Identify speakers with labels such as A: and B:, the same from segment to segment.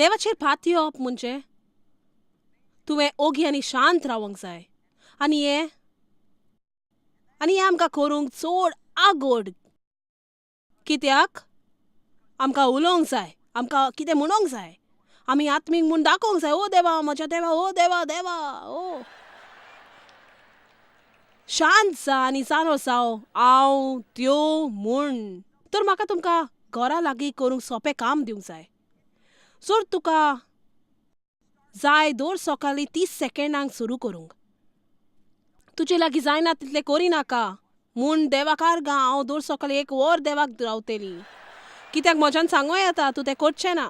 A: देवाचेर पातयेवप म्हणजे तुवें ओगी आनी शांत रावंक जाय. आनी हें आनी हें आमकां करूंक चड आगोड. कित्याक आमकां उलोवंक जाय, आमकां कितें म्हणूंक जाय, आमी आत्मीक म्हूण दाखोवंक जाय. ओ देवा, म्हज्या देवा, ओ देवा, देवा, ओ. शांत जा आनी जाणो जाव हांव देव म्हूण. तर म्हाका तुमकां घरा लागीं करूंक सोंपें काम दिवंक जाय. जर तुका जाय दर सकाळीं 30 सेकेंडांक सुरू करूंक, तुजे लागीं जायना तितलें करिनाका म्हूण देवाक आर्गां. हांव दर सकाळीं 1 वर देवाक रावतली. कित्याक म्हज्यान सांगूं येता तूं तें करचें ना.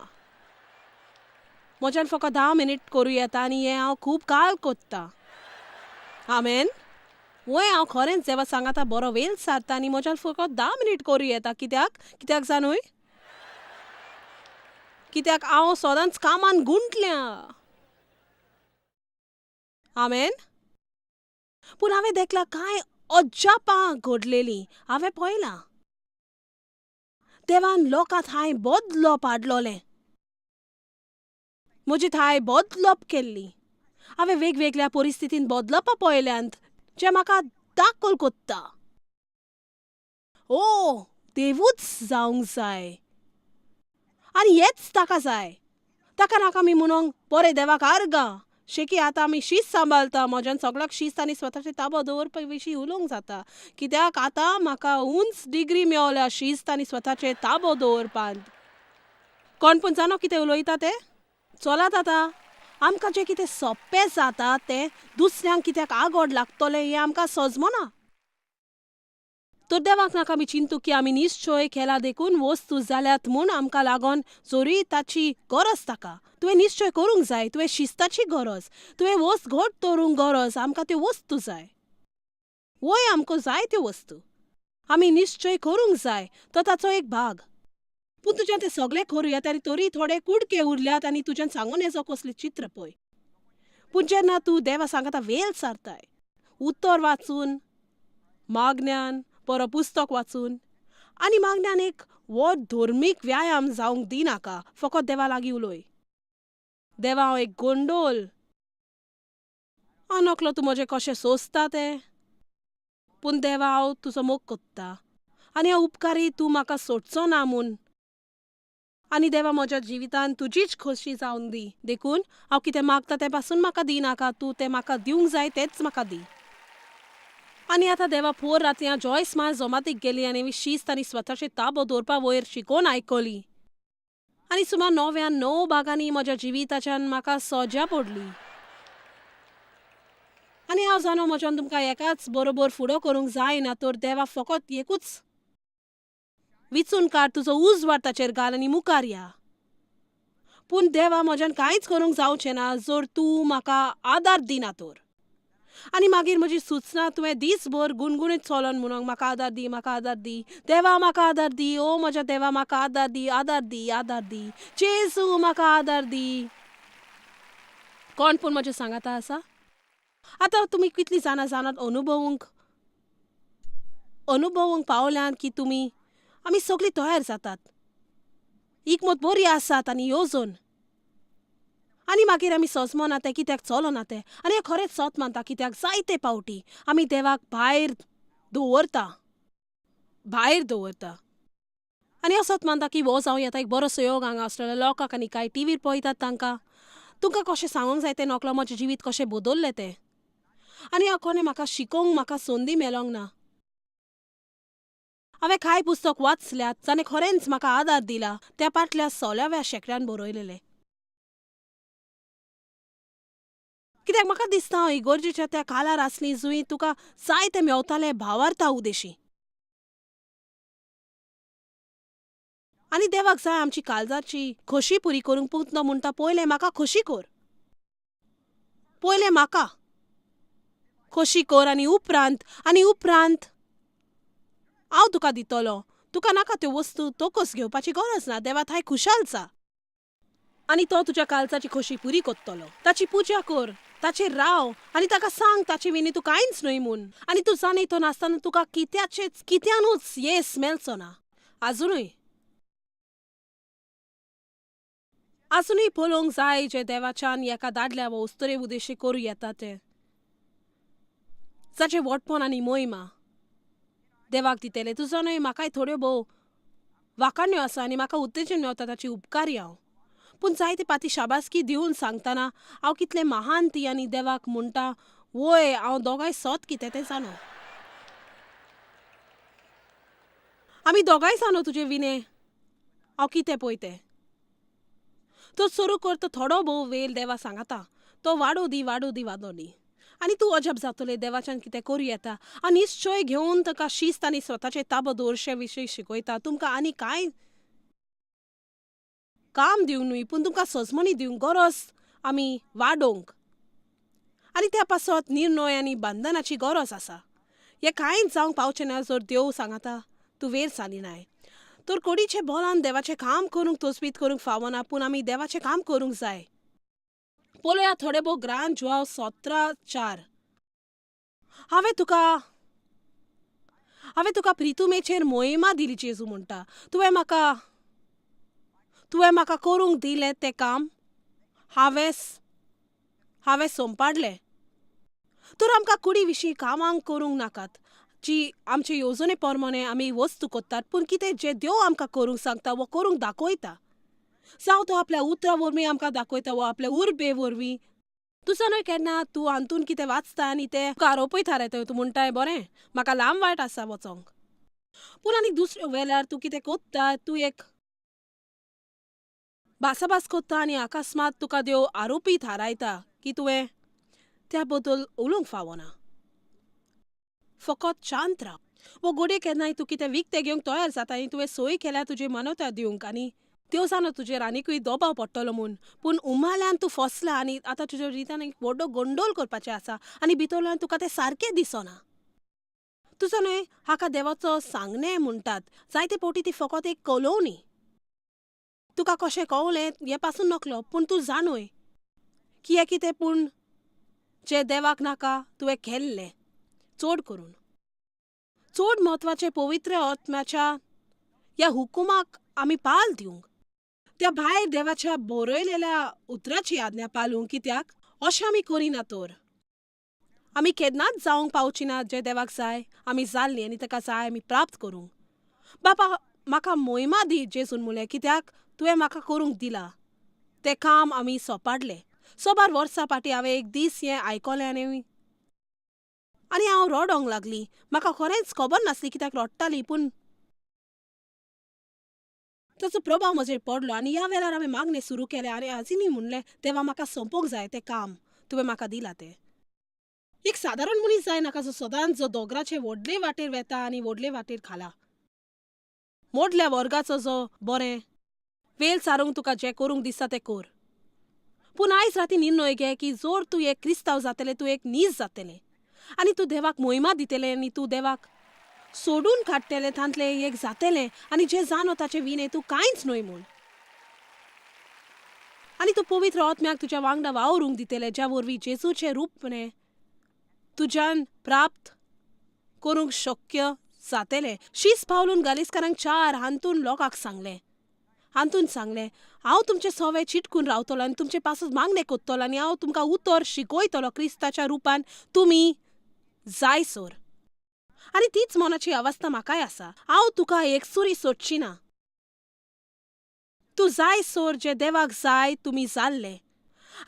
A: म्हज्यान फकत 10 मिनीट करूं येता आनी हें हांव खूब काल कोत्तां. आमेन. वय हांव खरेंच देवा सांगाता बरो वेळ सारता आनी म्हज्यान फकत 10 मिनीट करूं येता. कित्याक? कित्याक जाणूय? कित्याक हांव सदांच कामान गुंतल्या. आमेन. पूण हांवें देखलां कांय अजापां घडलेलीं. हांवें पळयलां देवान लोकां थांय बदलप हाडलोलें, म्हजी थांय बदलप केल्ली. हांवें वेगवेगळ्या परिस्थितीन बदलपां पळयल्यांत जें म्हाका दाखल कोत्ता. ओ देवूच जावंक जाय आनी हेंच ताका जाय. ताका नाका आमी म्हणूंक बरें देवाक आर्गां शेकी आतां आमी शीस्त सांबाळता. म्हज्यान सगळ्याक शिस्त आनी स्वताचे ताबो दवरपा विशीं उलोवंक जाता. कित्याक आतां म्हाका उंच डिग्री मेवल्या शिस्त आनी स्वताचे ताबो दवरपांत. कोण पूण जाणो कितें उलयता तें? चलात आतां आमकां जें कितें सोंपें जाता तें दुसऱ्यांक कित्याक आगोड लागतलें हें आमकां सजमना. तर देवाक नाका आमी चिंतू की आमी निश्चय केला देखून वस्तू जाल्यात म्हूण आमकां लागून जरूय ताची गरज ताका. तुवें निश्चय करूंक जाय, तुवें शिस्ताची गरज, तुवें वस्त घट दवरूंक गरज. आमकां त्यो वस्तू जाय. वय आमकां जाय त्यो वस्तू. आमी निश्चय करूंक जाय, तो ताचो एक भाग. पूण तुज्यान तें सगळें करूं येता आनी तरी थोडे कुडके उरल्यात आनी तुज्यान सांगून येजो कसलें चित्र पळय. पूण जेन्ना तूं देवा सांगाता वेल सारताय, उतर वाचून, मागण्यान, बरो पुस्तक वाचून आनी मागण्यान एक व्हड धर्मीक व्यायाम जावंक दिनाका. फकत देवा लागीं उलय. देवा हांव एक गोंडोल, हांव नकलो तूं म्हजें कशें सोंसता तें. पूण देवा हांव तुजो मोग कोत्ता आनी हांव उपकारी तूं म्हाका सोडचो ना म्हूण. आनी देवा म्हज्या जिवितान तुजीच खोशी जावन दी. देखून हांव कितें मागता तें पासून म्हाका दिनाका, तूं तें म्हाका दिवंक जाय तेंच म्हाका दी. आनी आतां देवा पोर राती हांव जॉयस मार जोमातीक गेली आनी शिस्त आनी स्वताचे ताबो दवरपा वयर शिकोवन आयकली. आनी सुमार 99 भागांनी म्हज्या जिविताच्यान म्हाका सज्या पडली. आनी हांव जाणो म्हज्यान तुमकां एकाच बरोबर फुडो करूंक जायना, तर देवा फकत एकूच विचून काड, तुजो उजवाड ताचेर घाल आनी मुखार या. पूण देवा म्हज्यान कांयच करूंक जावचें ना जर तूं म्हाका आदार दिना तर. आनी मागीर म्हजी सुचना तुवें दीसभर गुणगुणीत चलोन म्हणूंक म्हाका आदार दी, म्हाका आदार दी, देवा म्हाका आदार दी, ओ म्हज्या देवा म्हाका आदार दी, आदार दी, आदार दी, जेजू म्हाका आदार दी. कोण पूण म्हजें सांगाता आसा? आतां तुमी कितलीं जाणां जाणात अनुभवूंक अनुभवूंक पावल्यान की तुमी आमी सगळीं तयार जातात, इकमत बरी आसात आनी येवजण. आनी मागीर आमी सजमना तें कित्याक चलना तें. आनी हें खरेंच सत मानता कित्याक जायते पावटी आमी देवाक भायर दवरता, भायर दवरता. आनी हांव सत मानता की हो जावं येता एक बरो सहयोग हांगा आसलेलो लोकांक आनी कांय टिवीर पळयतात तांकां तुमकां कशें सांगूंक जाय तें नकळो म्हजें जिवीत कशें बदल्लें तें. आनी हांव कोणें म्हाका शिकोवंक म्हाका संदी मेळोंक ना. हांवें कांय पुस्तक वाचल्यात जाणें खरेंच म्हाका आदार दिला त्या फाटल्या 16व्या शेंकड्यान बरयलेलें. कित्याक म्हाका दिसता हांव इगर्जेच्या त्या काळार आसली जंय तुका जाय तें मेवतालें भावार्था उदेशी. आनी देवाक जाय आमची काळजाची खोशी पुरी करूंक. पूण तो म्हणटा पयलें म्हाका खोशी कर, पयलें म्हाका खोशी कर आनी उपरांत, आनी उपरांत हांव तुका दितलो. तुका नाका त्यो वस्तू तोकस घेवपाची गरज ना. देवा थांय खुशाल जा आनी तो तुज्या काळजाची खोशी पुरी करतलो. ताची पुजा कर, ताचेर राव आनी ताका सांग ताचे विनी तूं कांयच न्हय म्हूण. आनी तूं जाणयतो नासतना तुका कित्याचेच कित्यानूच येस मेळचो ना. आजुनूय आसुनूय पळोवंक जाय जें देवाच्यान एका दादल्या वो उस्तरे उदेशी करूं येता तें, जाचें व्हडपण आनी मोहिमा देवाक दितले. तुजो न्हय म्हाकाय थोड्यो भोव वाखाण्यो आसा आनी म्हाका उत्तेजन मेवता ताची उपकारी हांव. पूण जायते पाती शाबासकी दिवन सांगतना हांव कितलें महान ती आनी देवाक म्हणटा वय हांव दोगांय सत कितें तें जाणो. आमी दोगांय जाणो तुजे विणे हांव कितें पळय तें. तो सुरू करता थोडो भोव वेळ देवा सांगाता तो वाडो दी वाडो दी वाडो दी आनी तूं अजाप जातलें देवाच्यान कितें करूं येता आनी निश्चय घेवन ताका शिस्त आनी स्वताचे ताबो दवरचे विशीं शिकयता. तुमकां आनी कांय काम दिवंक न्हय पूण तुमकां सजमणी दिवंक गरज आमी वाडोवंक आनी त्या पासत निर्णय आनी बंधनाची गरज आसा. हें कांयच जावंक पावचें ना जर देव सांगाता तूं वेर सालिनाय तर कोडीचे बोलान देवाचें काम करूंक तस्बीत करूंक फावना पूण आमी देवाचें काम करूंक जाय. पळया थोडे भोव ग्रांत जुवांव 17:4. हांवें तुका प्रितुमेचेर मोहिमा दिली जेजू म्हणटा. तुवें म्हाका करूंक दिलें तें काम हांवें सोंपाडलें. तर आमकां कुडी विशीं कामांक करूंक नाकात जी आमचे येवजणे प्रमाणे आमी वस्तू कोत्तात पूण कितें जें देव आमकां करूंक सांगता वो करूंक दाखयता. जावं तो आपल्या उतरां वरवीं आमकां दाखयता वो आपल्या उर्बे वरवीं. तुजो न्हय केन्ना तूं हातून कितें वाचता आनी तें तुका आरोपय थारायता तूं म्हणटाय बरें म्हाका लांब वाट आसा वचोंक. पूण आनी दुसऱ्यो वेल्यार तूं कितें कोत्ता तूं एक भासाभास कोत्ता आनी अकस्मात तुका देव आरोपी थारायता की तुवें त्या बद्दल उलोवंक फावना. फकत शांत राव. वो घडये केन्नाय तूं कितें विकतें घेवंक तयार जाता आनी तुवें सोय केल्या तुजी मानवता दिवंक आनी देव जाणा तुजेर आनिकूय दबाव पडटलो म्हूण पूण उमाल्यान तूं फसला आनी आतां तुज्या रितान एक व्हडलो गोंदोल करपाचें आसा आनी भितरल्यान तुका तें सारकें दिसना. तुजो न्हय हाका देवाचो सांगणें म्हणटात. जायते फावटी ती फकत एक कलोवणी. तुका कशें कवलें हें पासून नकलो पूण तूं जाणूय की हें कितें पूण जें देवाक नाका तुवें केल्लें. चड करून चड म्हत्वाचें पवित्र आत्म्याच्या ह्या हुकुमाक आमी पाल दिवंक त्या भायर देवाच्या बरयलेल्या उतराची आज्ञा पालूंक. कित्याक अशें आमी करिना तर आमी केन्नाच जावंक पावची ना जें देवाक जाय आमी जाल्लीं आनी ताका जाय आमी प्राप्त करूंक. बापा म्हाका मोहिमा दी जेजून म्हणलें कित्याक तुवें म्हाका करूंक दिलां तें काम आमी सोपाडलें. सोबार वर्सां फाटीं हांवें एक दीस हें आयकलें आनी हांव रडोंक लागली. म्हाका खरेंच खबर नासली कित्याक रडटाली पूण ताचो प्रभाव म्हजेर पडलो आनी ह्या वेळार हांवें मागणें सुरू केलें आनी आजिनूय म्हणलें देवा म्हाका सोंपोवंक जाय तें काम तुवें म्हाका दिलां तें. एक सादारण मनीस जाय नाका जो सदांच जो दोंगराचे व्हडले वाटेर वेता आनी व्हडले वाटेर खाला मोडल्या वर्गाचो जो बरें वेल सारूंक तुका जें करूंक दिसता तें कर. पूण आयज राती निर्णय घे की जर तूं एक क्रिस्तांव जातलें तूं एक नीज जातलें आनी तूं देवाक मोहिमा दितलें आनी तूं देवाक सोडून काडटलें तांतलें एक जातलें आनी जें जाणो ताचें विणे तूं कांयच न्हय म्हूण आनी तूं पवित्र आत्म्याक तुज्या वांगडा वावरूंक दितलें ज्या वरवीं जेजूचें रूपणें तुज्यान प्राप्त करूंक शक्य जातलें. शीस पावलून गालिस्कारांक 4 हातून लोकांक सांगलें हातून सांगलें हांव तुमचे सवे चिटकून रावतलो आनी तुमचे पासून मागणें कोत्तलो आनी हांव तुमकां उतर शिकयतलो क्रिस्ताच्या रुपान तुमी जायसर. आनी तीच मनाची अवस्था म्हाकाय आसा. हांव तुका एकसुरी सोदची ना. तूं जायसर जें देवाक जाय तुमी जाल्ले.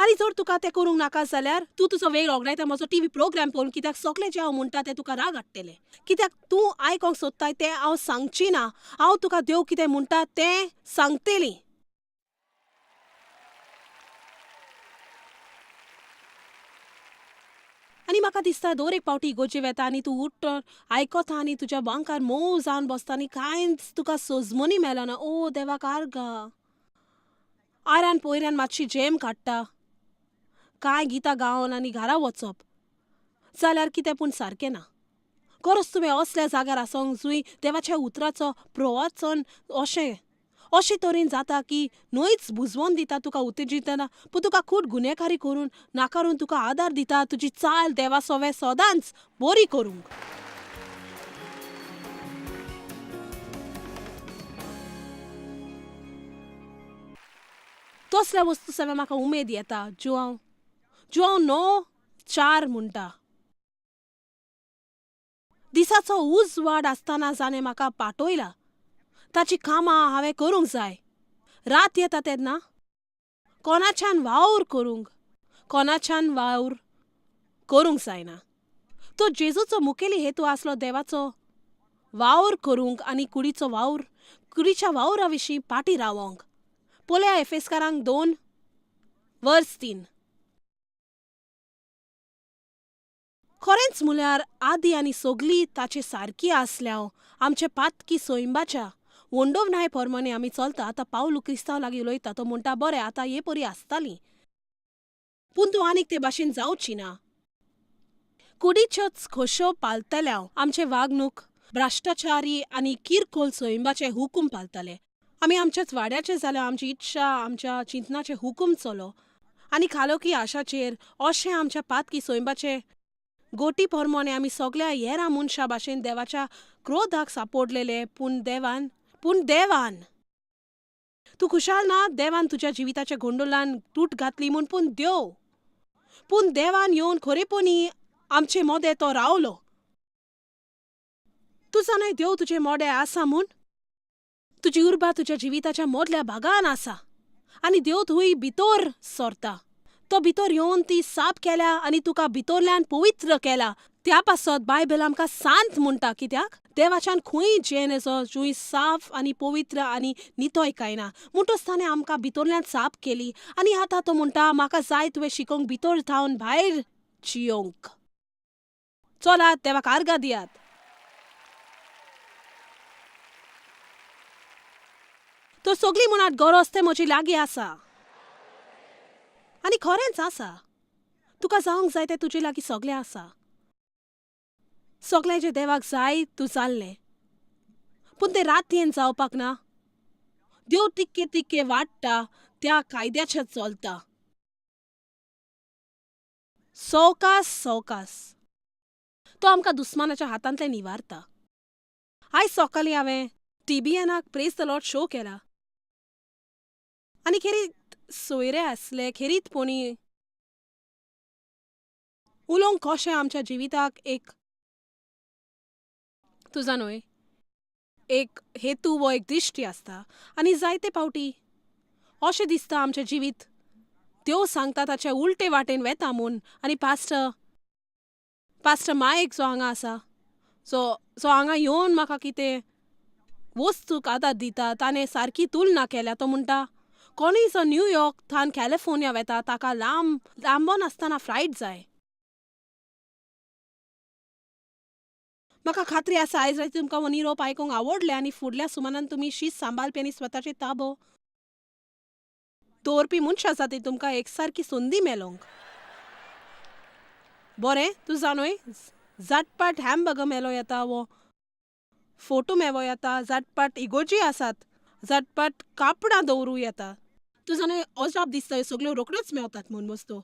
A: आनी जर तुका तें करूंक नाका जाल्यार तूं तुजो वेळ ओगडायता म्हजो टीव्ही प्रोग्राम पळोवन कित्याक सगळें जें हांव म्हणटा तें तुका राग हाडटलें. कित्याक तूं आयकोंक सोदताय तें हांव सांगची ना. हांव तुका देव कितें म्हणटा तें सांगतली. आनी म्हाका दिसता दर एक पावटी इगोर्जे वेता आनी तूं उठ्ठ आयकता आनी तुज्या बांकार मोव जावन बसता आनी कांयच तुका सजमनी मेळना. ओ देवाक आर्गां. आरान पयऱ्यान मातशी जेम काडटा कांय गितां गावन आनी घरा वचप जाल्यार कितें पूण सारकें ना. गरज तुवें असल्या जाग्यार आसोंक जंय देवाच्या उतराचो प्रवचन अशें अशे तरेन जाता की न्हयच बुजवोन दिता तुका उत्तेजितना पूण तुका खूब गुन्यांवकारी करून नाकारून तुका आदार दिता तुजी चाल देवा सोवे सदांच बरी करूंक. तसल्या वस्तू सगळ्या म्हाका उमेद येता. जुआंव जुआंव 9:4 म्हणटा, दिसाचो उजवाड आसतना जाणें म्हाका पाटयला ताची कामां हांवें करूंक जाय. रात येता तेन्ना कोणाच्यान वावर करूंक, कोणाच्यान वावर करूंक जायना. तो जेजूचो मुखेली हेतू आसलो देवाचो वावर करूंक आनी कुडीचो वावर, कुडीच्या वावरा विशीं पाटी रावोंक. पळया एफेसकारांक 2:3. खरेंच म्हळ्यार आदी आनी सगली ताचे सारकी आसल्या. आमचे पातकी सोयंबाच्या वंडोवनाय प्रमाणे आमी चलता. आतां पावलू क्रिस्तांव लागीं उलयता. तो म्हणटा, बरें आतां हे परी आसताली, पूण तूं आनीक ते भाशेन जावची ना. कुडीच्योच खोश्यो पालतल्या आमचे वागणूक भ्रश्टाचारी आनी किरकोळ सोयंबाचे हुकूम पालतले. आमी आमच्याच वाड्याचे जाल्यार आमची इच्छा आमच्या चिंतनाचे हुकूम चलो आनी खालोकी आशाचेर अशें आमच्या पातकी सोयंबाचे गोटी प्रमाणे आमी सगल्या हेरां मनशां भाशेन देवाच्या क्रोधाक सापोडलेले. पूण देवान, पूण देवान तूं खुशाल ना, देवान तुज्या जिविताच्या गोंडोलान तूट घातली म्हूण. पूण देव, पूण देवान येवन खरेपणी आमचे मोदें तो रावलो. तूं जाणाय देव तुजे मोडे आसा म्हूण. तुजी उर्बा तुज्या जिविताच्या मोदल्या भागान आसा आनी देव थंय भितर सरता. तो भितर येवन ती साप केल्या आनी तुका भितरल्यान पवित्र केला. त्या पासत बायबल आमकां सांत म्हणटा. कित्याक देवाच्यान खंय जेन येसो जूंय साफ आनी पवित्र आनी नितोय काय ना. म्हणटच ताणें आमकां भितरल्यान साफ केली आनी आतां तो म्हणटा, म्हाका जाय तुवें शिकोवंक भितर थावन भायर जियोंक. चलात देवाक आर्गां दियात. तो सगळीं म्हणात गरज तें म्हजी लागीं आसा आनी खरेंच आसा. तुका जावंक जाय तें तुजे लागीं सगळें आसा. सगळें जें देवाक जाय तूं जाल्लें, पूण तें रातयेन जावपाक ना. देव तिक्के तिक्के वाडटा त्या कायद्याचेर चलता. सवकास सवकास तो आमकां दुस्मानाच्या हातांतल्यान निवारता. आयज सकाळीं हांवें टीबीएनाक प्रेज the Lord show केला आनी खेरीत सोयरे आसले, खेरीतपणी उलोवंक कशें आमच्या जिविताक एक तुजा न्हय एक हेतू वो एक दृश्टी आसता आनी जायते पावटी अशें दिसता आमचें जिवीत देव सांगता ताचे उलटे वाटेन वेता म्हूण. आनी पास्टर, पास्टर मायक जो हांगा आसा, जो जो हांगा येवन म्हाका कितें वस्तूक आदार दिता, ताणें सारकी तुलना केल्या. तो म्हणटा, कोणूय जो न्यूयॉर्क थावन कॅलिफोर्निया वेता ताका लांब लांबो नासतना फ्लायट जाय. म्हाका खात्री आसा आयज राती तुमकां हो निरोप आयकूंक आवडलें आनी फुडल्या सुमानान तुमी शीत सांबाळपी आनी स्वताचे ताबो दवरपी मनशां जाती तुमकां एकसारकी संदी मेलोंक. बरें, तूं जाणूय झटपट हॅमबर्गर मेलो येता वो फोटो मेवो येता, झटपट इगोर्जी आसात, झटपट कापडां दवरूं येता. तूं जाणा अजाप दिसता ह्यो सगल्यो रोखड्योच मेवतात म्हूण वस्तू.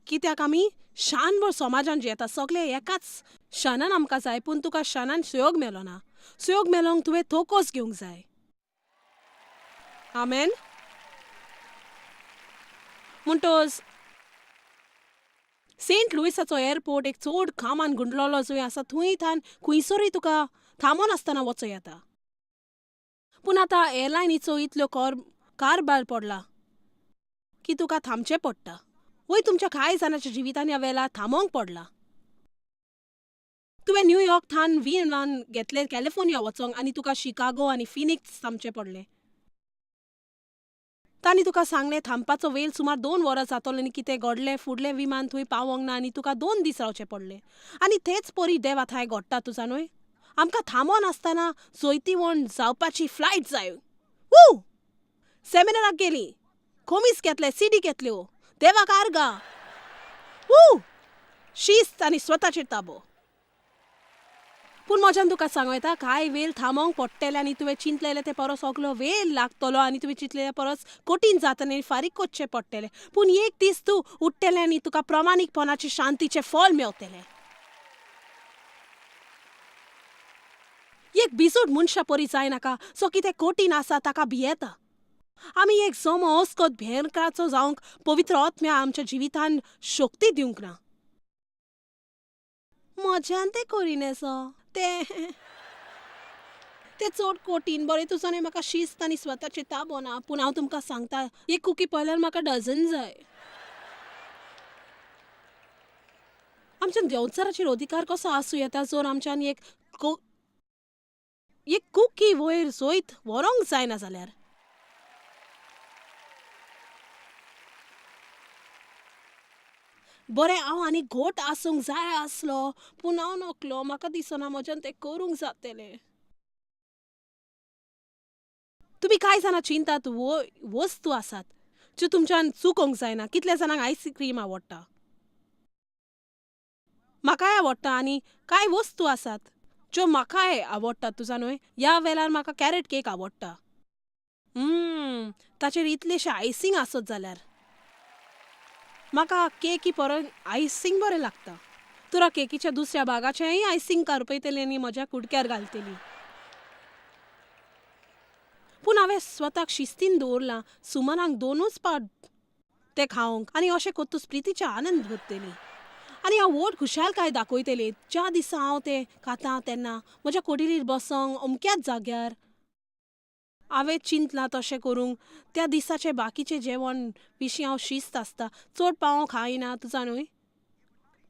A: कित्याक आमी शानभर समाजान जियेता, सगळे एकाच शानान आमकां जाय, पूण तुका शानान सुयोग मेलो ना. सुयोग मेलोंक तुवें थोकोस घेवंक जाय. आमेन. म्हणटच सेंट लुईसाचो एअरपोर्ट एक चड कामान गुंडलेलो जंय आसा थंय थावन खंयसरूय तुका थांबोन आसतना वचो येता. पूण आतां एअरलायनीचो इतल्यो कारबार पडला की तुका थांबचें पडटा. वय तुमच्या कांय जाणांच्या जिवितान ह्या वेळार थांबोवंक पडला. तुवें न्यूयॉर्क थावन विमान घेतलें कॅलिफोर्निया वचोंक आनी तुका शिकागो आनी फिनिक्स थांबचें पडलें. तांणी तुका सांगलें थांबपाचो वेळ सुमार 2 वरां जातलो आनी कितें घडलें फुडलें विमान थंय पावोंक ना आनी तुका 2 दीस रावचें पडलें. आनी तेच परी देवा थंय घडटा तुजा न्हय. आमकां थांबोन आसतना जैतिवंत जावपाची फ्लायट जाय. वू सेमिनाराक गेली, खोमीस घेतलें, सीडी घेतल्यो, देवाक आर्गां. वू शिस्त आनी स्वताचेर ताबो. पूण म्हज्यान तुका सांगो येता कांय वेळ थांबोवंक पडटलें आनी तुवें चिंतलेलें तें परस सगलो वेळ लागतलो आनी तुवें चिंतलेलें परस कठीण जातलें आनी फारीक करचें पडटलें. पूण एक दीस तूं उठ्ठलें आनी तुका प्रमाणीकपणाचें शांतीचें फळ मेवतलें. एक बिजूट मनशा परी जायनाका, सो कितें कठीण आसा ताका भियेता. आमी एक जमो अस्कत भेंकराचो जावंक पवित्र आत्म्या आमच्या जिवितान शक्ती दिवंक ना. म्हज्यान तें करिनेसो तें तें चड कठीण. बरें, तुजो म्हाका शिस्त आनी स्वताचे ताबो ना, पूण हांव तुमकां सांगता, एक कुकी पळयल्यार म्हाका डझन जाय. आमच्यान देंवचाराचेर अधिकार कसो आसूं येता जर आमच्यान एक कुकी वयर जैत व्हरोंक जायना जाल्यार? बरें, हांव आनी घट आसूंक जाय आसलो, पूण हांव नकलो. म्हाका दिसना म्हज्यान तें करूंक जातलें. तुमी कांय जाणां चिंतात वो वस्तू आसात ज्यो तुमच्यान चुकोंक जायना. कितल्या जाणांक आयस्क्रीम आवडटा? म्हाकाय आवडटा. आनी कांय वस्तू आसात ज्यो म्हाकाय आवडटात, तुजा न्हय. ह्या वेळार म्हाका कॅरट केक आवडटा. ताचेर इतलेशें आयसींग आसत जाल्यार म्हाका केकी परत आयसींग बरें लागता. तुरा केकीच्या दुसऱ्या भागाचेंय आयसींग कारपयतली आनी म्हज्या कुडक्यार घालतली. पूण हांवें स्वताक शिस्तीन दवरलां, सुमारांक 2 पावट तें खावंक, आनी अशें करतूच प्रितीचे आनंद भरतली आनी हांव व्हड खुशालकाय दाखयतली. ज्या दिसा हांव तें खाता तेन्ना म्हज्या कोटिरीर बसोंक अमक्याच जाग्यार हांवें चिंतलां तशें करूंक. त्या दिसाचें बाकीचें जेवण विशीं हांव शिस्त आसता, चड पाव खायना, तुजा न्हय.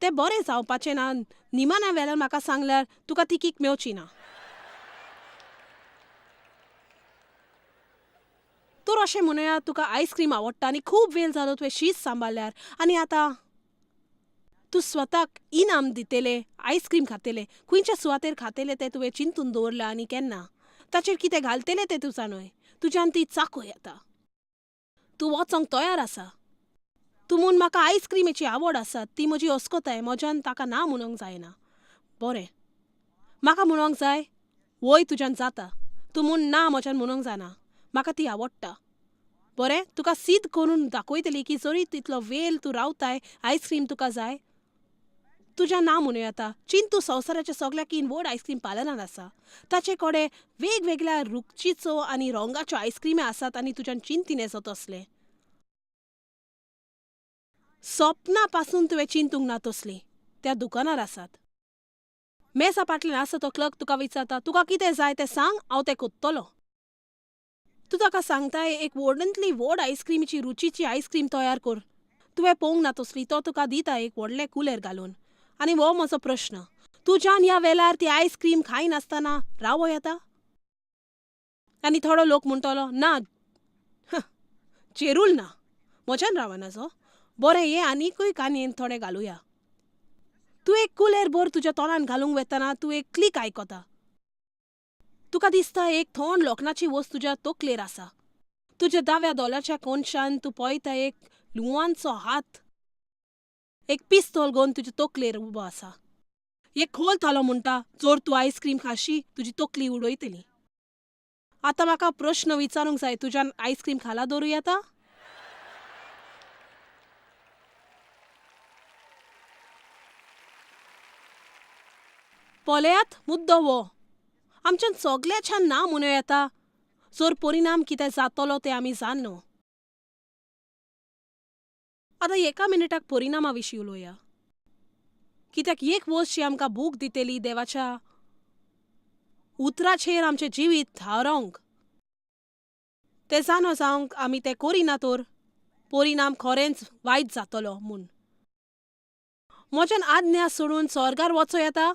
A: तें बरें जावपाचें ना. निमाण्या वेळार म्हाका सांगल्यार तुका ती केक मेवची ना. तर अशें म्हणुया, तुका आयस्क्रीम आवडटा आनी खूब वेळ जालो तुवें शीत सांबाळ्ळ्यार, आनी आतां तूं स्वताक इनाम दितले, आयस्क्रीम खातले. खंयच्या सुवातेर खातले तें तुवें चिंतून दवरलां आनी केन्ना ताचेर कितें घालतले तें तुजा न्हय. तुज्यान ती चाकूं येता. तूं वचोंक तयार आसा. तूं म्हूण म्हाका आयस्क्रिमीची आवड आसा, ती म्हजी अस्कताय, म्हज्यान ताका ना म्हणूंक जायना. बरें, म्हाका म्हणूंक जाय वय तुज्यान जाता. तूं म्हूण ना म्हज्यान म्हणूंक जायना, म्हाका ती आवडटा. बरें, तुका सिद्ध करून दाखयतली की जरी तितलो वेळ तूं रावताय आयस्क्रीम तुका जाय, तुज्या ना म्हणूं येता. चिंतू संवसाराच्या सगळ्याकीन व्हड आयस्क्रीम पार्लरान आसा, ताचे कडेन वेगवेगळ्या रुचीचो आनी रंगाच्यो आयस्क्रिमी आसात आनी तुज्यान चिंतीन येसो तसलें सपना पासून तुवें चिंतूंक ना तसलीं त्या दुकानार आसात. मेजा फाटल्यान आसा तो क्लर्क तुका विचारता, तुका कितें जाय तें सांग, हांव तें कोत्तलो. तूं ताका सांगताय एक व्हडंतली व्हड आयस्क्रिमीची रुचीची आयस्क्रीम तयार कर, तुवें पळोवंक ना तसली, तो तुका दिता एक व्हडलें कुलेर घालून. आनी हो म्हजो प्रश्न, तुज्यान ह्या वेळार ती आयस्क्रीम खायनासतना रावो येता? आनी थोडो लोक म्हणटलो ना, चेरूल ना, म्हज्यान रावना जो. बरें, हें आनीकूय कानयेन थोडें घालुया. तूं एक कुलेर भर तुज्या तोंडान घालूंक वेतना तूं एक क्लीक आयकता. तुका दिसता एक थंड लोखणाची वस्त तुज्या तकलेर आसा. तुज्या दाव्या दोलाच्या कोनशान तूं पळयता एक लुवांचो हात एक पिस्तोल घेवन तुजे तकलेर उबो आसा. एक खोल थालो म्हणटा, जर तूं आयस्क्रीम खाशी तुजी तकली उडयतली. आतां म्हाका प्रश्न विचारूंक जाय, तुज्यान आयस्क्रीम खाला दवरूं येता? पळयात, मुद्दो हो, आमच्यान सगळ्याच्यान ना म्हणूं येता जर परिणाम कितें जातलो तें आमी जाणो. आतां एका मिनटाक परिणामा विशीं उलोवया, कित्याक एक वस्त जी आमकां भूक दितली देवाच्या उतराचेर आमचें जिवीत थारोवंक, तें जाणो जावंक आमी तें करिना तर परिणाम खरेंच वायट जातलो म्हूण. म्हज्यान आज्ञा सोडून स्वर्गार वचो येता?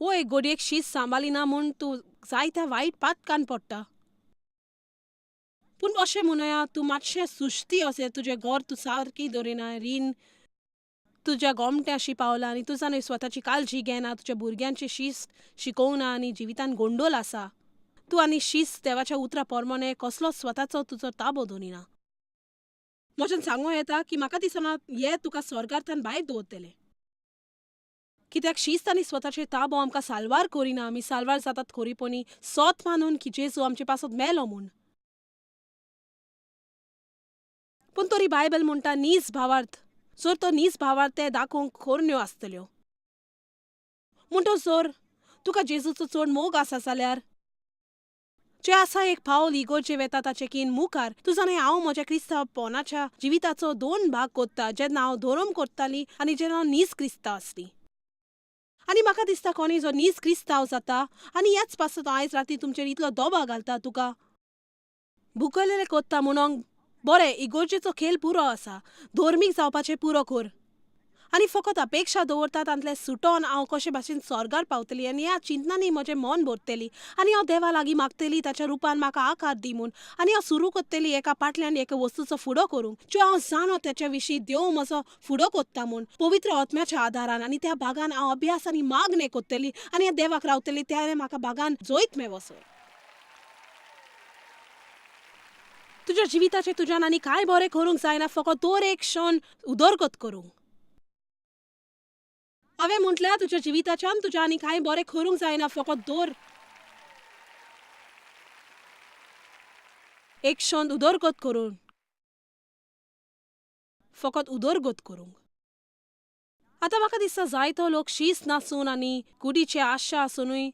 A: वय, घडयेक शीत सांबाळिना म्हूण तूं जायत्या वायट पातकान पडटा. पूण अशें म्हणुया, तूं मातशें सुश्ती अशें तुजें घर तूं सारकी दवरिना, रीण तुज्या गोमट्याशी पावला आनी तुजा न्हय स्वताची काळजी घेना, तुज्या भुरग्यांची शिस्त शिकोवना आनी जिवितान गोंडोल आसा तूं आनी शिस्त देवाच्या उतरा प्रमाणे कसलोच स्वताचो तुजो ताबो दवरिना. म्हज्यान सांगूं येता की म्हाका दिसना हे तुका स्वर्गार्थान भायर दवरतले, कित्याक शिस्त आनी स्वताचे ताबो आमकां साल्वार करिना. आमी साल्वार जातात खरीपणी सोत मानून की जेजू आमचे पासत मेलो म्हूण. पूण तरी बायबल म्हणटा नीज भावार्थ, जर तो नीज भावार्थ ते दाखोवंक खोरन्यो आसतल्यो. म्हणटो जर तुका जेजूचो चड मोग आसा जाल्यार जें आसा एक पावल इगोर्जे वेता ताचे कीन मुखार. तूं जाणाय, हांव म्हज्या क्रिस्तांवपणाच्या जिविताचो दोन भाग कोत्ता, जेन्ना हांव धोरम कोत्ताली आनी जेन्ना हांव नीज क्रिस्तांव आसली. आनी म्हाका दिसता कोणूय जो नीज क्रिस्तांव जाता, आनी ह्याच पासत हांव आयज राती तुमचेर इतलो दोबा घालता, तुका भुकयलेलें कोत्ता म्हणोंक बरें इगोर्जेचो खेळ पुरो आसा, धर्मीक जावपाचें पुरो कर आनी फकत अपेक्षा दवरता तांतलें सुटोन हांव कशे भाशेन स्वर्गार पावतली आनी ह्या चिंतनांनी म्हजें मन भरतली आनी हांव देवा लागीं मागतली ताच्या रुपान म्हाका आकार दी म्हूण आनी हांव सुरू करतली एका पाटल्यान एका वस्तूचो फुडो करूंक ज्यो हांव जाणो ताच्या विशीं देव म्हजो फुडो कोत्ता म्हूण पवित्र आत्म्याच्या आदारान आनी त्या भागान हांव अभ्यास आनी मागणें करतली आनी ह्या देवाक रावतली त्या म्हाका भागान जैत मेवसर. तुज्या जिविताचें तुज्यान आनी कांय बरें करूंक जायना, फकत दर एक क्षण उदरगत करूंक. हांवें म्हटल्यार तुज्या जिविताच्यान तुज्या आनी कांय बरें करूंक जायना, फकत दर एक क्षण उदरगत करून, फकत उदरगत करूंक. आतां म्हाका दिसता जायतो लोक शीस नासून आनी कुडीची आशा आसुनूय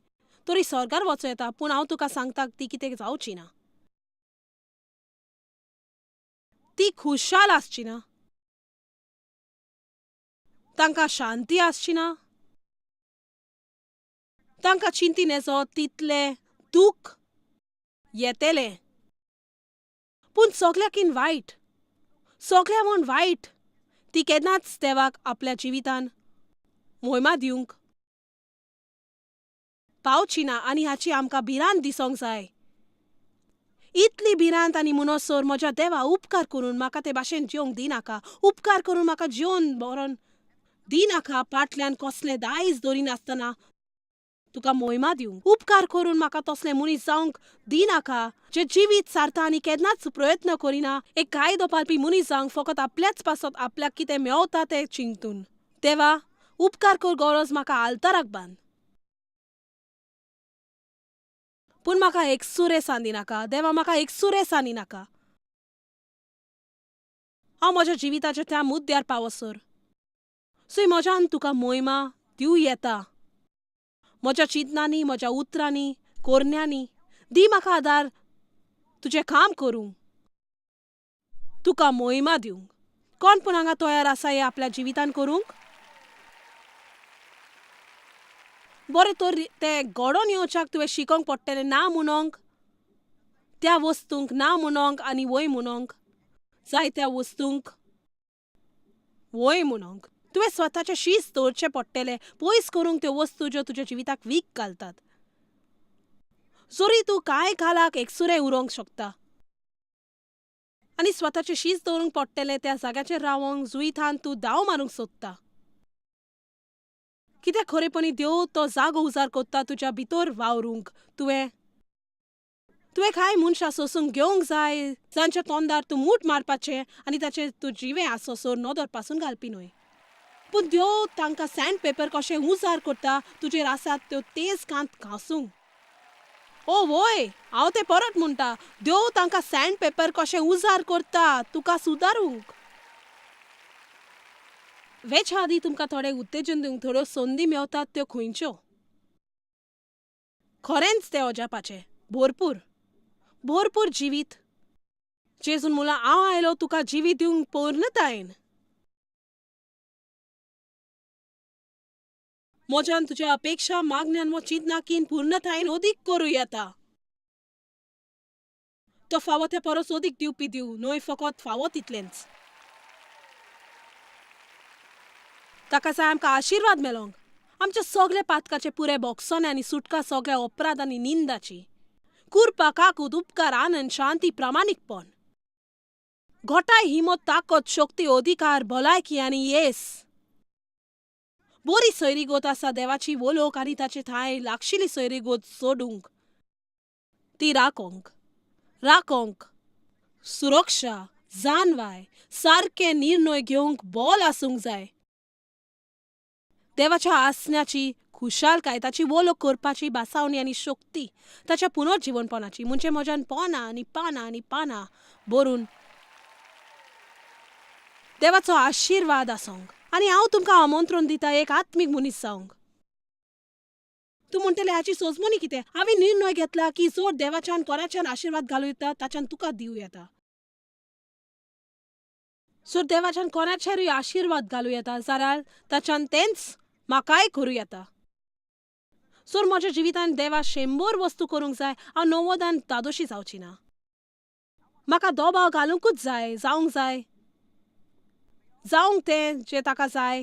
A: तरी स्वर्गार वचूं येता, पूण हांव तुका सांगता ती कितें जावची ना, ती खुशाल आसची ना, तांकां शांती आसची ना, तांकां चिंती नेजो तितलें दूख येतलें. पूण सगल्याकीन वायट, सगल्या म्हूण वायट, ती केन्नाच देवाक आपल्या जिवितान मोहिमा दिवंक पावची ना आनी हाची आमकां भिरांत दिसोंक जाय. इतली भिरांत आनी म्हणसर म्हज्या देवा उपकार करून म्हाका ते भाशेन जेवंक दिनाका, उपकार करून म्हाका जेवन बरोवन दिनाका, पाटल्यान कसलें दायज दवरिनासतना तुका मोहिमा दिवंक, उपकार करून म्हाका तसलें मनीस जावंक दिनाका जे जिवीत सारता आनी केन्नाच प्रयत्न करिना एक कायदो पाळपी मनीस जावंक, फकत आपल्याच पासत आपल्याक कितें मेवता तें चिंतून. देवा उपकार कर, गरज म्हाका आल्ताराक बांद, पूण म्हाका एकसुरें सांदिनाका. देवा म्हाका एकसुरें सांदिनाका. हांव म्हज्या जिविताच्या त्या मुद्द्यार पावसर सो म्हज्यान तुका मोहिमा दिवं येता, म्हज्या चिंतनांनी, म्हज्या उतरांनी, कोरण्यांनी. दी म्हाका आदार तुजें काम करूंक, तुका मोहिमा दिवंक. कोण पूण हांगा तयार आसा हें आपल्या जिवितान करूंक? बरें तर तें घडोवन येवच्याक तुवें शिकोंक पडटलें ना म्हणोंक त्या वस्तूंक, ना म्हणोंक आनी वय म्हणोंक जाय त्या वस्तूंक वय म्हणोंक. तुवें स्वताचें शीस दवरचें पडटलें पयस करूंक त्यो वस्तू ज्यो तुज्या जिविताक वीक घालतात. जरी तूं कांय कालाक एकसुरें उरोंक शकता आनी स्वताचें शीस दवरूंक पडटलें त्या जाग्याचेर रावोंक जुईथान तूं धांव मारूंक सोदता. कित्याक खरेपणी देव तो जागो उजार कोत्ता तुज्या भितर वावरूंक. तुवें तुवें कांय मनशां सोंसूंक घेवंक जाय जांच्या तोंडार तूं मूठ मारपाचें आनी ताचेर तूं जिवें आसोसर नदर पासून घालपी न्हय. पूण देव तांकां सँड पेपर कशें उजार करता तुजेर आसात त्यो तेज कांत घासूंक. ओ वय, हांव तें परत म्हणटा, देव तांकां सँड पेपर कशें उजार करता तुका सुदारूंक. वेच्या आदीं तुमकां थोडें उत्तेजन दिवंक थोड्यो संदी मेवतात त्यो खंयच्यो? खरेंच तें अजापाचें, भरपूर भरपूर जिवीत. जेजून म्हणलां हांव आयलो तुका जिवीत दिवंक पूर्णतायेन. म्हज्यान तुज्या अपेक्षा मागण्यान वो चिंतनाकीन पूर्णतायेन अदीक करूं येता. तो फावो त्या परस अदीक दिवपी दिव, न्हय फकत फावो तितलेंच. ताका जाय आमकां आशिर्वाद मेलोंक, आमच्या सगल्या पातकाचे पुरे बोगसोने आनी सुटका सगल्या अपराध आनी निंदाची, कुरपा, काकूत, उपकार, आनंद, शांती, प्रामाणीकपण, घोटाय, हिमत, ताकद, शक्ती, अधिकार, भलायकी आनी येस. बरी सोयरीगत आसा देवाची वलोक आनी ताचे ठांय लागशिल्ली सोयरीगत सोडूंक, ती राखोंक राखोंक, सुरक्षा, जानवाय, सारके निर्णय घेवंक बोल आसूंक जाय. देवाच्या आसण्याची खुशालकाय, ताची वलोक करपाची बासावणी आनी शक्ती, ताच्या पुनर्जिवनपणाची, म्हणजे म्हज्यान पोनां आनी पानां आनी पानां भरून देवाचो आशिर्वाद आसूंक. आनी हांव तुमकां आमंत्रण दिता एक आत्मीक मनीस जावंक. तूं म्हणटलें हाची सोजमणी कितें? हांवें निर्णय घेतला की जोर देवाच्यान कोणाच्यान आशिर्वाद घालूं येता ताच्यान तुका दिवं येता. सो देवाच्यान कोणाचेरूय आशिर्वाद घालूं येता जाल्यार ताच्यान तेंच म्हाकाय करूं येता. सर म्हज्या जिवितान देवा 100 वस्तू करूंक जाय, हांव 90 धादोशी जावची ना. म्हाका दबाव घालुंकूच जाय, जावंक जाय, जावंक तें जें ताका जाय,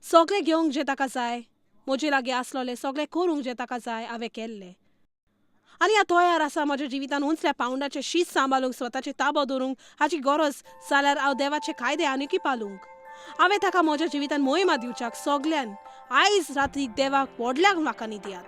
A: सगळें घेवंक जें ताका जाय, म्हजे लागीं आसलोलें सगळें करूंक जें ताका जाय हांवें केल्लें. आनी हांव तयार आसा म्हज्या जिवितान उंचल्या पावंडाचें शीत सांबाळूंक, स्वताचें ताबो दवरूंक हाची गरज जाल्यार हांव देवाचे कायदे आनिकूय पालूंक. हांवें ताका म्हज्या जिवितान मोहिमा दिवच्याक सगल्यान आयज राती देवाक व्हडल्याक म्हाका न्ही दियात.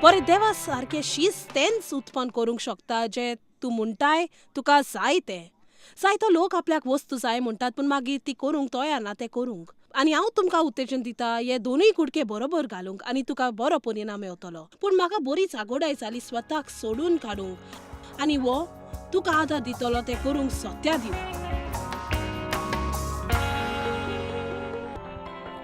A: बरें, देवा सारकें शीस तेंच उत्पन्न करूंक शकता जें तूं म्हणटाय तुका जाय तें. जायतो लोक आपल्याक वस्तू जाय म्हणटात पूण मागीर ती करूंक तयार ना तें करूंक. आनी हांव तुमकां उत्तेजन दिता हे दोनूय कुडके बरोबर घालूंक आनी तुका बरो परिणाम मेवतलो. पूण म्हाका बरीच आगोडाय जाली स्वताक सोडून काडूंक आनी वो तुका आदार दितलो तें करूंक सत्या दिवंक.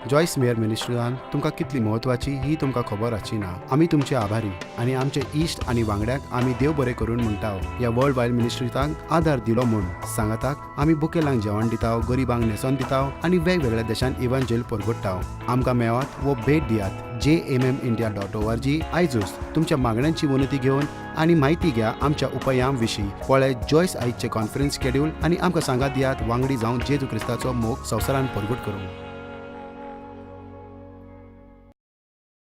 B: जॉयस मेयर मिनिस्ट्रीन तुमकां कितली म्हत्वाची ही तुमकां खबर आसची ना. आमी तुमचे आभारी आनी आमचे इश्ट आनी वांगड्यांक आमी देव बरें करून म्हणटा ह्या वर्ल्ड वायड मिनिस्ट्रीतांक आदार दिलो म्हूण. सांगाताक आमी बुकेलांक जेवण दिता, गरिबांक न्हेसोन दिता आनी वेगवेगळ्या देशांत इव्हांजेल परगट्टा. आमकां मेळात वो भेट दियात jmmindia.org. आयजूच तुमच्या मागण्यांची वनती घेवन आनी म्हायती घ्या आमच्या उपायां विशीं. पळय जॉयस आयजचें कॉन्फरन्स शेड्यूल आनी आमकां सांगात दियात वांगडी जावन जेजू क्रिस्ताचो मोग संवसारान परगट करूंक.